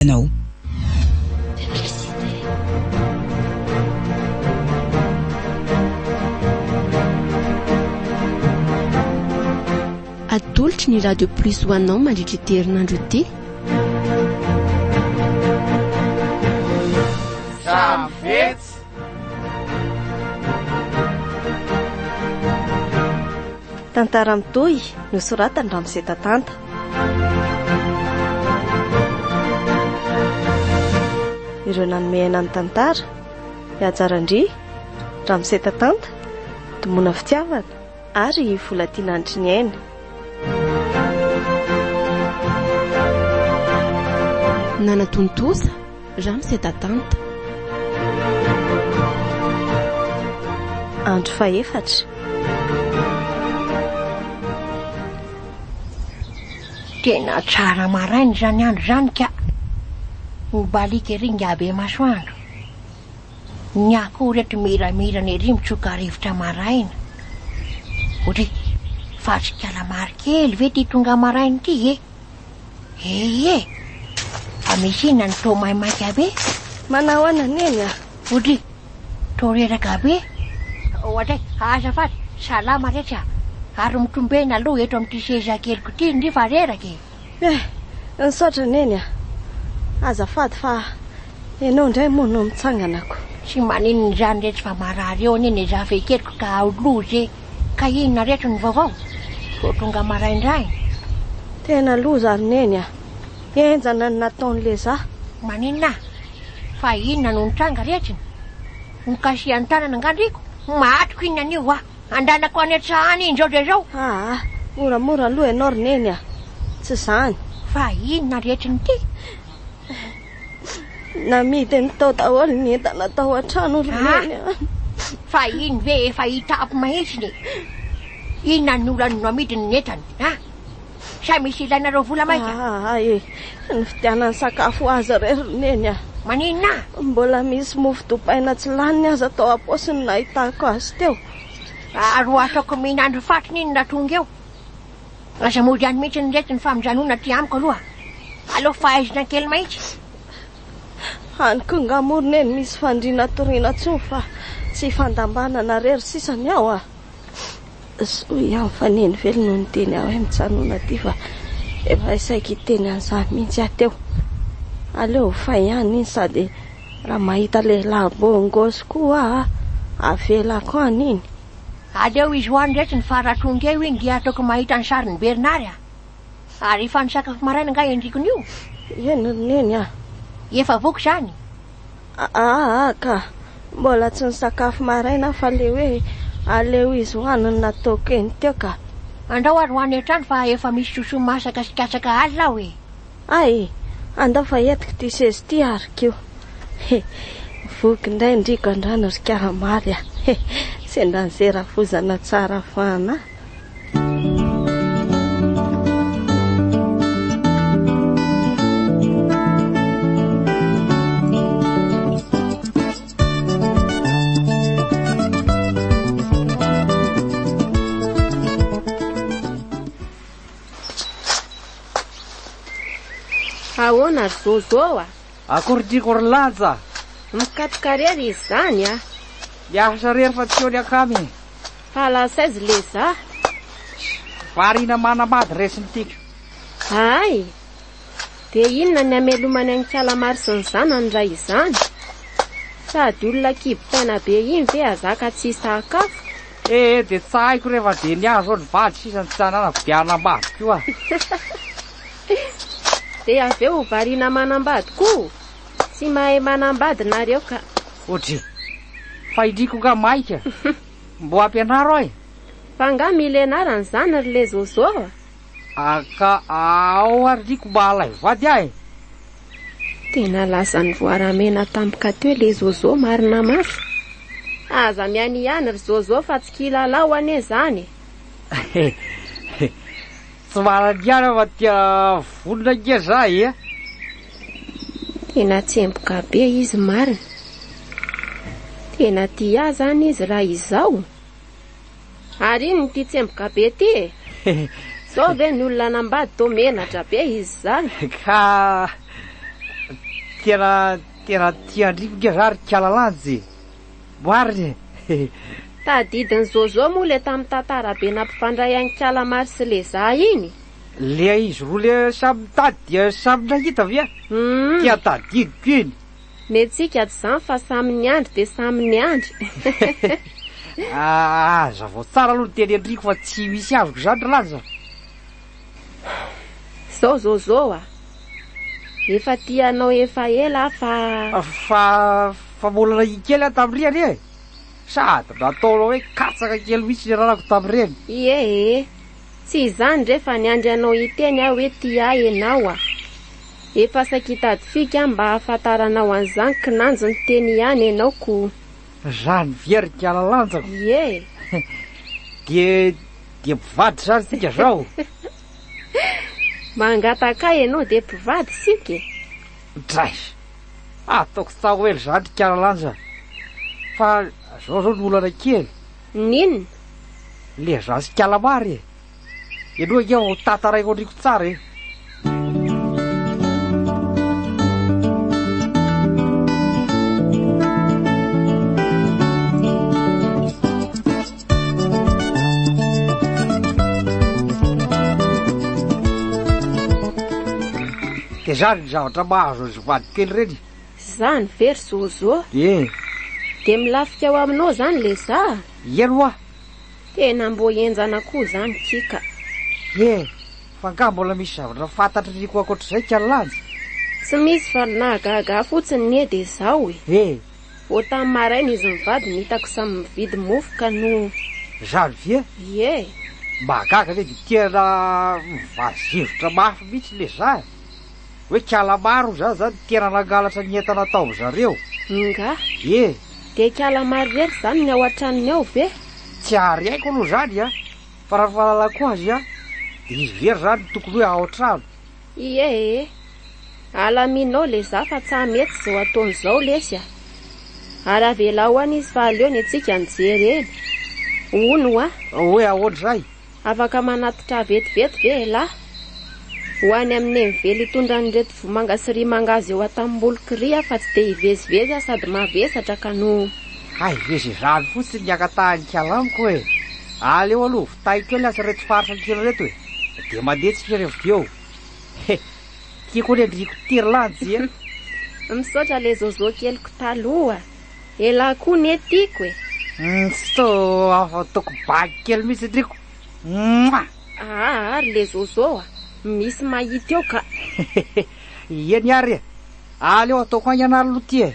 Anao. Atolotry ny Radio Plus ho anao mandritra ity herinandro ity. Samy Tantara mitohy nosoratan'i Ramose Tatanta. Ireo nanome aina ny tantara, i Haja Randria, Ramose Tatanta, Domoina Fitiavana ary i Volatiana Andriniaina. Nanatontosa Ramose Tatanta. Andro fahefatra. Tena tsara maraina izany andro izany ka! Mibaliaka ery ingahy masoandro. Ny akoho ireto miramirana ery mitsoka rivotra maraina. Ory, fa tsy kalamary kely ve ity tonga maraina ity e? Ee e! Fa misy inona no toa maimaika be? Manahoana Neny a? Ory, toa reraka be? Oadray, azafady, salama re tsa! Ary mitombena aloha eto amin'ity seza keliko ity ndry fa reraka e! Eh, misaotra Neny a! Azafady fa ianao indray moa no mitsanganako. Tsy maninona izany retsy fa marary eo anie ny zafikeliko ka ao loza e! Ka inona reto ny vaovao? Vao tonga maraindraina. Tena loza ry Neny a! Henjana ny nataon'i Leza. Maninona? Fa inona no nitranga retsiny? Nokasihan'ny tanana angaha ndriko? Matiko inona an'io a! Andanako any an-tsaha any iny izao dia izao. Aa, moramora aloha ianao ry Neny a! Tsy izany. Fa inona retsiny ity? Namidiny tao daholo ny entana tao an-trano ry Neny a! Fa iny ve efa hitapy mahitsiny e? Inona ny olany no amidiny ny entany a? Sa misy ilainareo vola maika? Aa e, nividianany sakafo ho azy irery ry Neny a! Maninona? Mbola misy mofo dipaina tsy laniny aza tao am-paosiny nahitako azy teo. Ary ho ataoko mihinandro fatiny iny raha tonga eo. Aza mody any mihitsy ny retsy ny fa mijanona aty amiko aloha. Aleo fahaizina kely mahitsy. Any koa nga moa ry Neny misy fandriana toriana intsony fa tsy hifandambanana rery sisa ny ao a! Soa ihany fa Neny velona no niteny ahy hoe mijanona aty fa efa saika hiteny an'izany mihitsy aho teo. Aleo ho fay ihany iny sady raha mahita lehilahy bongosy koa aho avelako any iny. Aleo izy ho any retsy ny fa raha tonga eo iny dia ataoko mahita ny sarin'i Bernard a! Ary efa nisakafo maraina angaha endrikony io? Eny ry Neny a! Efa voky izany? Aa ka! Mbola tsy nisakafo maraina aho fa le hoe aleo izy ho any no nataoko eny teo ka! Andao ary ho any an-trano fa efa misy sosoa masaka sy katsaka alina ao e! Hay! Andao fa entiko ity seza ity ary ko! He! Voky indray ndriko androany ry karamary a! He! Sendra nizera vozana tsara fanahy. Ahoana ry Zozo a? Akory tiako ry Lanja. Mikatoka irery izy izany a. Miasa irery fa tsy eo ny akamy e. Fa lasa aiza le za? Variana manambady resy ny tiako. Hay! Dia inona ny hamelomany an'i Kalamary sy ny zanany raha izany? Sady olona kibo taina be iny ve hazaka tsy hisakafo? Ee, dia tsy haiko rehefa dia ny ahy zao ny vady sisa no tsy ananako dia hanambady koa aho. Dia avy eo ho variana manambady koa? Tsy mahay manambady nareo ka. Ohatry. Fa indriko nga maika. Mbo ampianaro ahy. Fa nga mila ianarana izany ry le Zozo a? Ah ka ao ary ndriko mba alaivo vady ahy e. Tena lasa nivoaramena tampoka teo le Zozo marina mafy. Aza mihanihany ry Zozo fa tsy kilalao anie izany e. Tsy manan-diana fa tia vonona ange za e. Tena tsemboka be izy marina. Tena tia ahy zany izy raha izao. Ary inona ity tsemboka be ity e? Zao ve ny olona hanambady toa menatra be izy izany? Ka Tena tena tia an-dRiko nge za ry Kala Lanjy e! Marina e! Tadidin'i Zozo moa le tamin'ny tantara be nampifandray an'i Kala Mary sy le za iny? Le izy roa le samy nitady dia samy nahita ve? Hum. Tia tadidiko iny. Ny antsika tsy izany fa samy niandry dia samy niandry. Hazavao tsara aloha ny teny an-dRiko fa tsy misy azoko izany ry Lanja. Zao Zozo a! Efa tia anao efa ela aho fa. Fa fa mbola nahia kely aho tamin'ireny anie e! Sady nataonao hoe katsaka kely mihitsy ny anarako tamin'ireny. Ie e! Tsy izany re fa niandry anao hiteny aho hoe tia ahy ianao a! Efa saika hitady fika aho mba hahafantaranao an'izany kinanjo niteny ihany ianao ko. Zany ve ry kala lanjako? Ie! Dia dia mpivady zany tsika zao? Mangataka ahy ianao dia mpivady isika e! Dray! Ataoko tsaho ela izany ry kala lanja. Fa zao zao ny olana kely. N'inona? Le za sy kala mary e! Ianao ange ho tantaraiko andriko tsara e! Dia zany ny zavatra mahazo azy vadiko kely ireny. Zany ve ry Zozo? Ie. Dia milafika ao aminao zany le za? Eny hoa. Tena mbô henjana koa zany kika. Ie, fa angaha mbola misy zavatra fantatr'i Riko ankoatr'izay ka Lanja? Tsy misy fa ny nahagaga ahy fotsiny nie dia zao e. E! Vao tamin'ny maraina izy mivady no hitako samy mividy mofo ka no. Zany ve? Ie. Mahagaga anie dia tena mivazivotra mafy mihitsy le za e. Hoe kala maro za zany tena nangalatra ny entana tao amin zareo. Nga? Ie. Dia kala maro irery zany ny ao an-tranony ao ve? Tsy ary haiko aloha zany a! Fa raha ny fahalalako azy a, dia izy irery zany no tokony hoe ao an-trano. Ie e! Alamino ao le za fa tsa mety zao ataony zao lesy a! Ary avelao any izy fa aleo ny antsika mijery eny. Hono hoa? Hoe ahoana izay? Afaka manatitra vetivety ve elah? Ho any amin'i Nenivelo hitondra an'ireto vomanga sy ry mangahazo eo an-tanimboliko ry aho fa tsy te hivezivezy aho sady mavesatra ka no. Hay vezivezany fotsiny ny angatahan'i Kala amiko e! Aleo aloha vitaiko kely aza ireto faritra kely ireto e! Dia mandeha tsika rehefa avy eo. He! Tiako anie ndry ry Lanjy a! Misaotra le zozo keliko taloha. Elah koa ne tiako e! Tsy toa ataoko bagy kely mihitsy ndriko. Mouah! Aa ry le zozo a! Misy mahita eo ka! Eny ary e! Aleo ataoko haingana aloha ity e!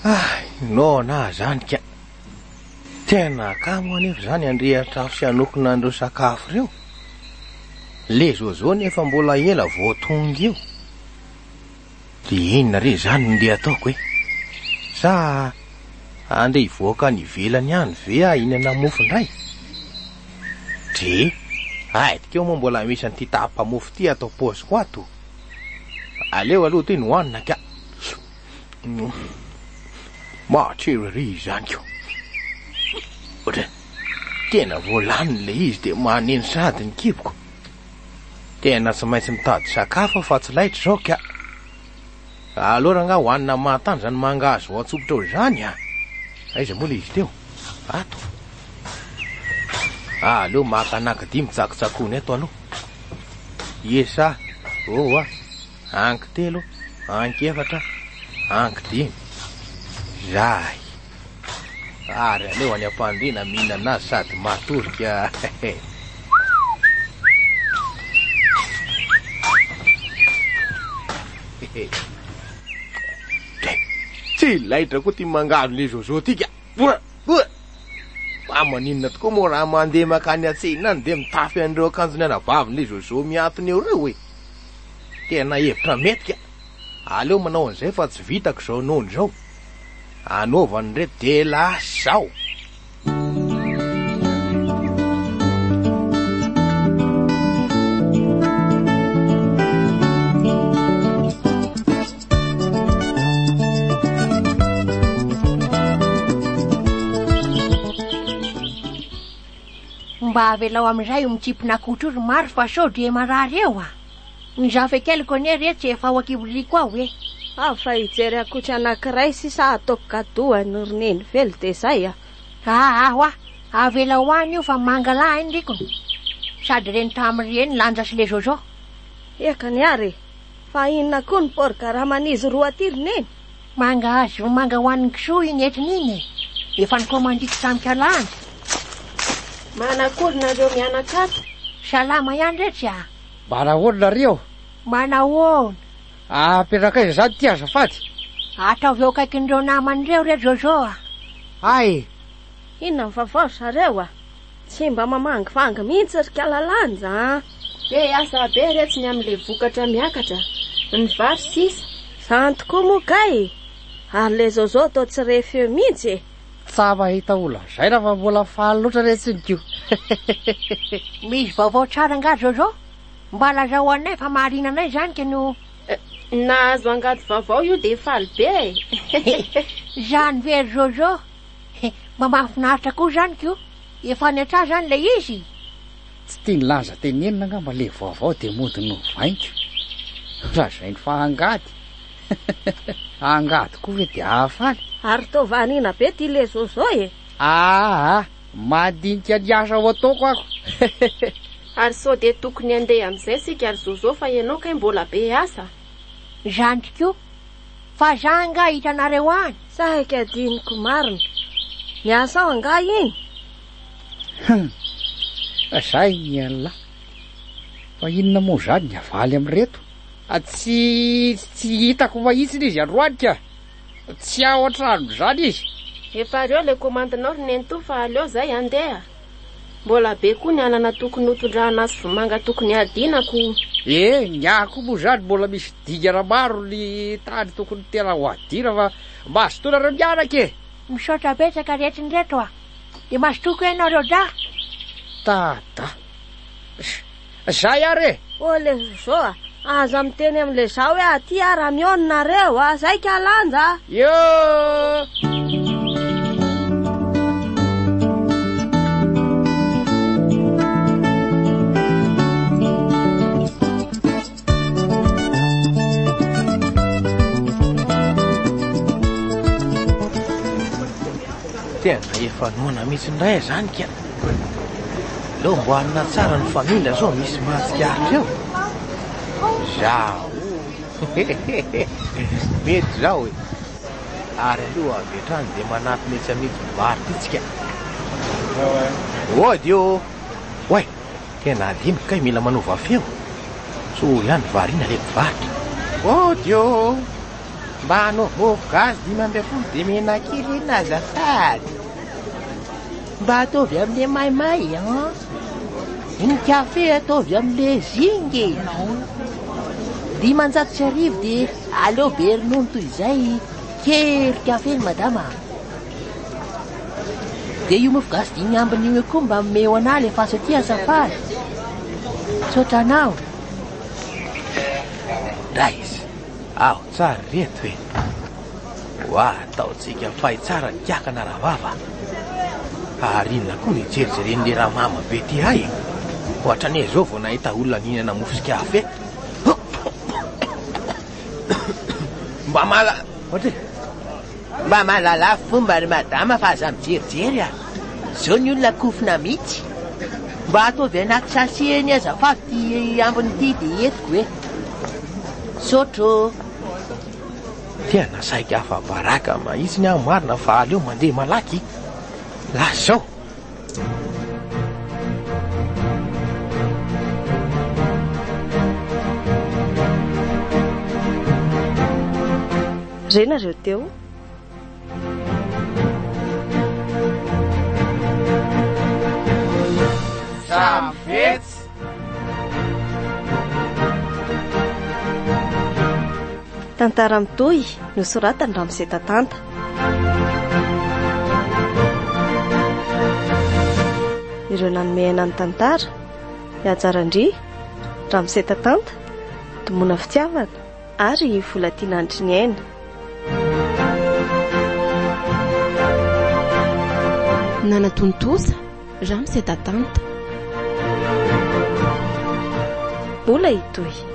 Hay, noana aho zany ka. Tena kamo anefa izany handrehitra afo sy hanokona an'ireo sakafo ireo. Le Zozo nefa mbola ela vao tonga eo. Dia inona re izany no ndeha ataoko e? Sa andeha hivoaka any ivelany any ve aho hihinana mofo indray? Dre, aidiko eo moa mbola misy an'ity tapa-mofo ity ato am-paosiko ato. Aleo aloha ity no hohanina ka. Matsiro ery izany ko. Ohatran'ny tena vao lany ilay izy dia maneno sahady ny kiboko. Tena tsy maintsy mitady sakafo aho fa tsy laitra izao ka. Aleo rangahy hohanina mahatany izany mangahazo ao an-tsompitra ao izany a. Aiza moa ilay izy teo? Ato. Aleo maka anakidia mitsakotsakoana eto aloha. Iesa, oa. Anky telo, anky efatra, anky dimy. Zay. Ary aleo any am-pandriana mihinana azy sady matory ka. Tsy laitra koa ty mangahazo le Jojo ty ka. Oa! Oa! Fa maninona tokoa moa raha mandeha mankany an-tsena any dia mitafy an'ireo akanjon'ny anabavin'ilay Jojo mihantona eo ireo e? Tena hevitra mety ka! Aleo manao an'izay fa tsy vitako izao noana izao. Anaovan'ireto dia lasa izao. Mba avelao amin'izay io mitsimpona akotry io ry Maro fa sao dia marary eo a! Ny zafikeliko anie re tsy efa ao an-kiboriko ao e! Avy fa hijery akotry anankiray sisa ataoko kadoany ry Nenivelo dia izay a! Aa hoa, avelao any io fa mangalahy ny rikony. Sady reny tamin'ireny Lanja sy le Jojo. Eka ny ary e! Fa inona koa ny porgaraman'izy roa aty ry Neny? Mangahazo vomanga ho an'ny kisoa iny entiny iny e! Efa nikomandiko tamin'i Kalanja. Manakory nareo mianaka ato? Salama ihany re tsy a! Manahoana nareo? Manahoana? Apetraka aiza izany ity azafady? Ataovy eo akaikin'ireo namany ireo re Jojo a! Hay! Inona ny vaovao ry zareo a? Tsy mba mamangivangy mihitsy ry Kalalanja a! Be asa be retsy ny amin'ilay vokatra miakatra, ny vary sisa. Izany tokoa moa kay! Ary ilay Jojo toa tsy re feo mihitsy e! Tsa mahita ho lazaina fa mbola faly loatra retsy ny ko! Misy vaovao tsara angaha Jojo? Mba lazao anay fa mahaliana anay izany ka no. Nahazo angady vaovao io dia faly be e! Izany ve ry Jojo? Mba mahafinaritra koa izany ko! Efa any an-tsaha izany ilay izy? Tsy tian'i Lanja tenenina angamba ilay vaovao dia mody novainiko. Lazainy fa angady. Angady koa ve dia hahafaly? Ary toa variana be ity le Zozo e! Aa! Mandinika ny asa ho ataoko aho. Ary sao dia tokony handeha amin'izay isika ry Zozo fa ianao kay mbola be asa? Izany tokoa. Fa za angaha hitanareo any? Saika adinoko marina. Miasa ao angaha iny? Hum! Zay ny an'lah. Fa inona moa izany ny havaly amin'ireto? Tsy tsy hitako mahitsiny izy androany ka! Tsy ao an-trano izany izy. Efa reo le komandinao ry nenitoa fa aleo zay andeha. Mbola be koa ny anana tokony ho tondrahana sy vomanga tokony hadiana ko. Eh, ny ahy koa moa izany mbola misy dingana maro ny tany tokony tena ho hadiana fa mazotoa nareo mianaka e! Misaotra betsaka retsy reto a! Dia mazotoa koa ianareo dahy! Dada. Zay ary e! Ô le Zozo a! Aza miteny amin'le zaho hoe aty aho raha mihaona nareo a! Zay ka lanja a! Eo! Tena efa noana mihitsy indray izany ka. Aleo mbo hanina tsara ny famindra sao misy mahatsikaritra eo. Zaho. Mety izao e. Ary aleo avy hatrany dia manatona etsy amin'itsy mpivarotra itsy ka. Ody ô. Oay, tena adinoko kay mila manova feo. Soa ihany variana le mpivarotra. Ody ô. Mba hanao mofo gasy 15 dia menakely eny azafady. Mba ataovy amin'ilay maimay an. Ny kafe ataovy amin'ilay zinga e. 1500 dia aleo be ronono toy izay kely kafe ny madama. Dia io mofo gasy dimy ambiny io koa mba omeo anah alefaso aty azafady. Misaotra anao. Ndray izy. Ao tsara ireto e. Oa ataontsika fay tsara ny kiakana ravava a. Ary inona koa no ijerijeren'le ramama be ty ahy e. Ohatran'ny zao vao nahita olona nihinana mofo sy kafe. Mba mala ohatry Mba mahalala fomba ry madama fa aza mijerijery a. Zao ny olona kofona mihitsy. Mba ataovy anaty sachet eny azafady ty ambiny ity dia entiko e. Misaotra ô. Tena saika afa-baraka mahitsiny aho marina fa aleo mandeha malaky. Lasa izao. Re nareo teo. Samy fetsy. Tantara mitohy nosoratan'i Ramose Tatanta. Ireo nanome aina ny tantara, i Haja Randria, Ramose Tatanta, Domoina Fitiavana ary i Volatiana Andriniaina. Nanatontosa, Ramose Tatanta. Mbola hitohy.